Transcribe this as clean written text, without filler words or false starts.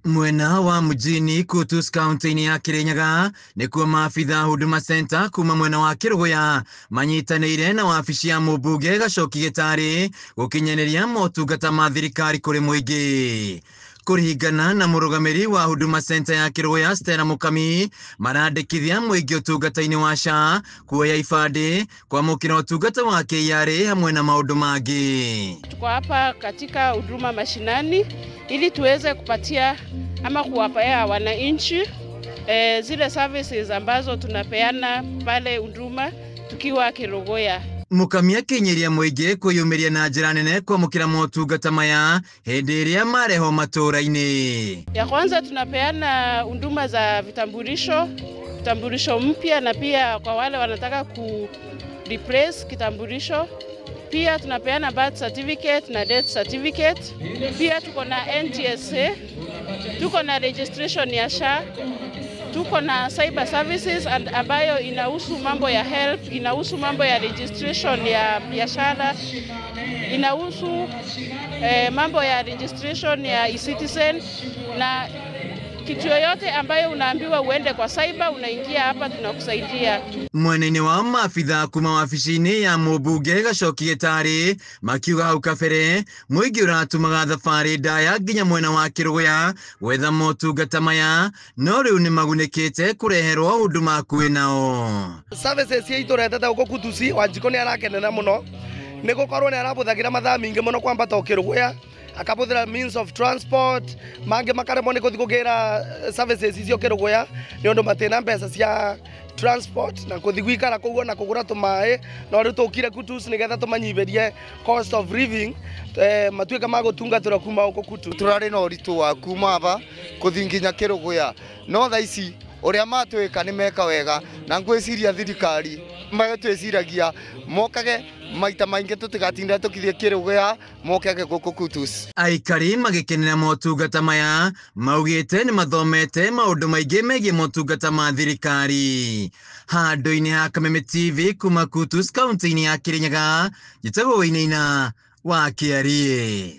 Mwena wa mjini Kutus kaunti-inĩ ya Kirinyaga nĩkuo maabitha Huduma Center kuma mwena wa Kĩrũgũya manyitanĩire na wabici ya mũmbunge Gacoki Gĩtarĩ gũkinyanĩria motungata ma thirikari kũrĩ mũingĩ. Kũringana na mũrũgamĩri wa Huduma Center ya Kĩrũgũya Stella Mũkami, marandĩkithia mũingĩ ũtungata-inĩ wa SHA, kuoya ibandĩ, kwamũkĩra ũtungata wa KRA hamwe na maũndũ mangĩ. Tuko hapa katika huduma mashinani ili tuweze kupatia ama kuwapea wananchi zile services ambazo tunapeana pale huduma tukiwa Kerugoya. Mũkami akinyiria mũingĩ kwĩyumĩria na njĩra nene kwamũkĩra motungata maya hĩndĩ ĩrĩa marehwo matũũra-inĩ. Ya kwanza tunapeana huduma za vitambulisho, vitambulisho mpya na pia kwa wale wanataka ku replace kitambulisho. Pia tunapeana birth certificate na death certificate. Pia tuko na NTSA, tuko na registration ya SHA, tuko na cyber services and ambayo inahusu mambo ya health, inahusu mambo ya registration ya biashara, inahusu mambo ya registration ya e-citizen na kitu yoyote ambayo unaambiwa uende kwa cyber, unaingia hapa tunakusaidia. Mwena-inĩ wa maabitha kuma wabici-inĩ ya mũmbunge Gacoki Gĩtarĩ makiuga hau kabere mũingĩ ũratũmaga thabarĩ ndaya nginya mwena wa Kĩrũgũya gwetha motungata maya no rĩu nĩ magunĩkĩte kũreherwo huduma hakuhĩ nao. Services cia itũretete gũkũ Kutusi Wanjikũ nĩ arakenera mũno nĩ gũkorwo nĩ arabũthagĩra mathaa maingĩ mũno kwambata Kĩrũgũya akabuthira means of transport mangĩ makaremwo nĩ gũthiĩ kũgĩra services icio Kĩrũgũya nĩ ũndũ matina mbeca cia transport na kũthiĩ gwikara kũu na kũgũra tũmaĩ no rĩu tũkire Kutus nĩgetha tũmanyihĩrie cost of living matuĩke ma gũtungatĩrwo kuma gũkũ Kutus. Tũrarĩ na ũritũ wa kuma aba kũthiĩ nginya Kĩrũgũya no thaa ici ũrĩa matwĩka nĩ meka wega na ngwĩciria thirikari magatwĩciragia mokage maita maingĩ tũtigatinda tũkithiĩ Kĩrũgũya mokage gũkũ Kutus. Aikari magĩkenera motungata maya maugĩte nĩ mathomete maũndũ maingĩ megiĩ motungata ma thirikari. Handũ-inĩ ha Kameme TV kuma Kutus kaunti-inĩ ya Kirinyaga, njĩtagwo Wainaina wa Kĩariĩ.